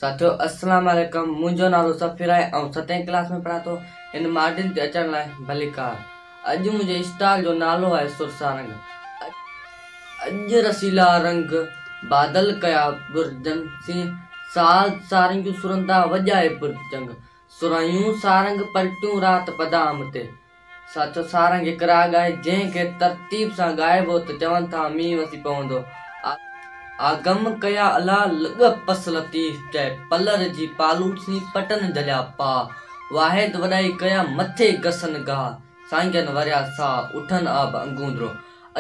ساٿيو السلام عليڪم منهنجو نالو سفير آهي آئون ستين ڪلاس ۾ پڙهان ٿو هن ماڊل تي اچڻ لاء ڀليڪار اڄ منهنجي اسٽال جو نالو آهي سر سارنگ اڄ رسيلا رنگ بادل ڪيا برجن سين ساز سارنگيون سرندا وڄائي برجنگ سرايون سارنگ پلٽيون رات پدام تي ساٿيو سارنگ هڪ راڳ آهي جنهن کي ترتيب سان ڳائبو ته چون ٿا مينهن وسي پوندو. آگم ڪيا الله لڳ پس لطيف چئي پلر جي پالوٽ سين پٽن جهليا پاء واحد وڏائي ڪيا مٿي گسن گاهه سانگين وريا ساهه اٺن آب انگوندرو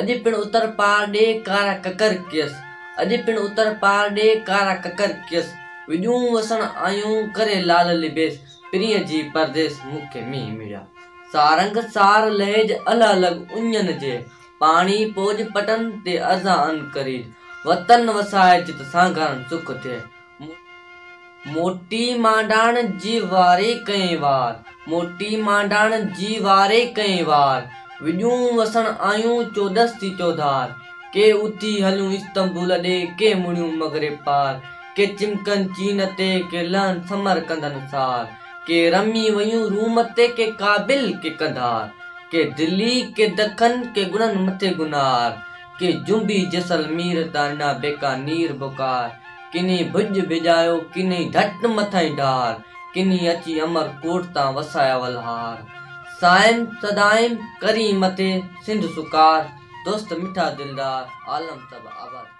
اڄ پڻ اتر پار ڏي ڪارا ڪڪر ڪيس اڄ پڻ اتر پار ڏي ڪارا ڪڪر ڪيس وڄون وسڻ آيون ڪري لال لبيس پرينء جي پرديس مون کي مينهن مڙيا. سارنگ سار لهج الهه لڳ اڃن جي، پاڻي پوڄ پٽن تي ارزان ان ڪريج، وطن وسائج ته سانگهارن سک ٿئي. موٽي مانڊاڻ جي واري ڪئين وار، موٽي مانڊاڻ جي واري ڪئين وار، وڄون وسڻ آيون چوڏس ٿي چوڌار، ڪي اٿي هليون استنبول ڏي، ڪي مڙيون مغرب پار، ڪي چمڪن چين تي، ڪي لهن سمرقندن سار، ڪي رمي ويون روم تي، ڪي ڪابل، ڪي قنڌار، ڪي دلي، ڪي دکن، ڪي گڻن مٿي گنار، ڪي جنبي جيسلمير تان ڏنا بيڪانير بوڪار، ڪنهين ڀڄ ڀڄايو، ڪنهين ڍٽ مٿائين ڍار، ڪنهين اچي امر ڪوٽ تان وسايا ولهار. صائم سدائين ڪرين مٿي سنڌ سڪار، دوست مٺا دلدار، عالم سڀ آباد.